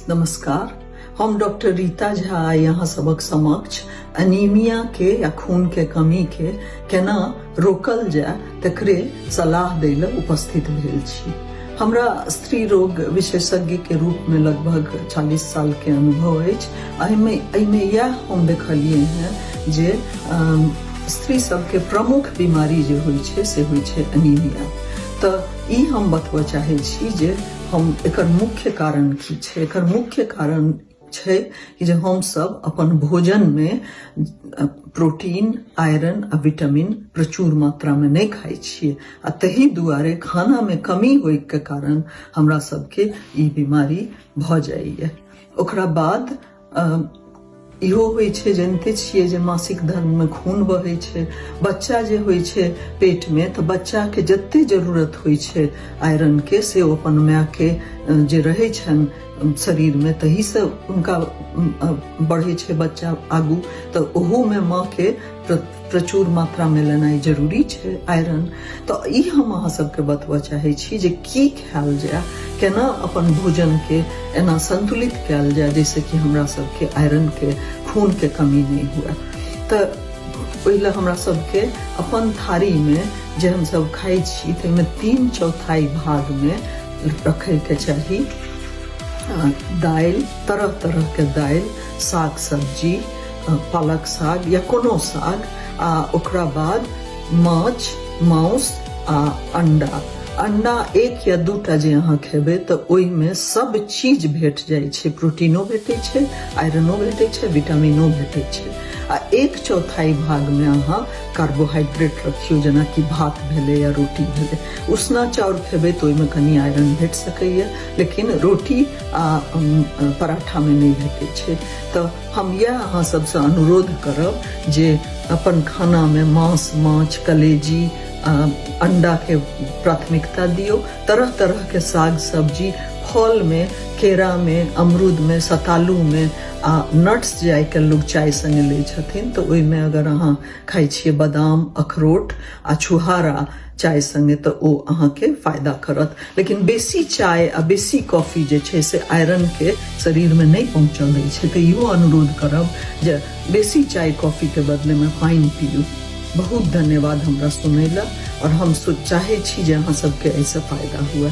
नमस्कार, हम डॉक्टर रीता झा आइ अहाँ सबक समक्ष अनीमिया के या खून के कमी के केना रोकल जाय तकरे सलाह दै लए उपस्थित भेल छी। हमरा स्त्री रोग विशेषज्ञ के रूप में लगभग 40 साल के अनुभव अछि। एहिमे एहिमे इएह हम देखलियै हेँ जे स्त्री सबके प्रमुख बीमारी जे होइ छै से होइ छै अनीमिया। तऽ ई हम बतबऽ चाहै छी जे हम एकर मुख्य कारण की छै। एकर मुख्य कारण छै कि जे हमसभ अपन भोजनमे प्रोटीन, आयरन आ विटामिन प्रचुर मात्रामे नहि खाइ छियै आ ताहि दुआरे खानामे कमी होइके कारण हमरा सबके ई बीमारी भऽ जाइए। ओकरा बाद इहो होइ छै, जनिते छियै जे मासिक धर्ममे खून बहै छै। बच्चा जे होइ छै पेटमे तऽ बच्चाके जते जरूरत होइ छै आयरनके से ओ अपन मायके जे रहै छनि शरीरमे तहीसँ हुनका बढ़ै छै बच्चा आगू, तऽ ओहूमे माँके प्रचुर मात्रामे लेनाइ जरूरी छै आयरन। तऽ ई हम अहाँ सबके बतबऽ चाहै छी जे की खायल जाय, केना अपन भोजनके एना संतुलित कयल जाय जाहिसँ कि हमरा सबके आयरनके खूनके कमी नहि हुए। तऽ ओहि लए हमरा सबके अपन थारीमे जे हमसब खाइ छी ताहिमे 3/4 भागमे रखैके चाही दालि, तरह तरहके दालि, साग सब्जी, पालक साग या कोनो साग, आ ओकरा बाद माछ, माउस आ अंडा। अंडा 1 या 2टा जे अहाँ खेबै तऽ ओहिमे सब चीज भेट जाइ छै, प्रोटीनो भेटै छै, आयरनो भेटै छै, विटामिनो भेटै छै। आ 1/4 भागमे अहाँ कार्बोहाइड्रेट रखियौ, जेनाकि भात भेलै या रोटी भेलै। उसना चाउर खेबै तऽ ओहिमे कनि आयरन भेट सकैए, लेकिन रोटी आ पराठामे नहि भेटै छै। तऽ हम इएह अहाँ सबसँ अनुरोध करब जे अपन खानामे मांस, माछ, कलेजी, अंडाके प्राथमिकता दियौ, तरह तरहके साग सब्जी, फलमे केरामे, अमरूदमे, सतालूमे आ नट्स जे आइ काल्हि लोक चाय सङ्गे लै छथिन तऽ ओहिमे अगर अहाँ खाइ छियै बादाम, अखरोट आ छुहारा चाय सङ्गे तऽ ओ अहाँके फायदा करत। लेकिन बेसी चाय आ बेसी कॉफी जे छै से आयरनके शरीरमे नहि पहुँचऽ दै छै। तऽ इहो अनुरोध करब जे बेसी चाय कॉफीके बदलेमे पानि पियू। बहुत धन्यवाद हमरा सुनै लए, आओर हम चाहै छी जे अहाँ सबके एहिसँ फायदा हुए।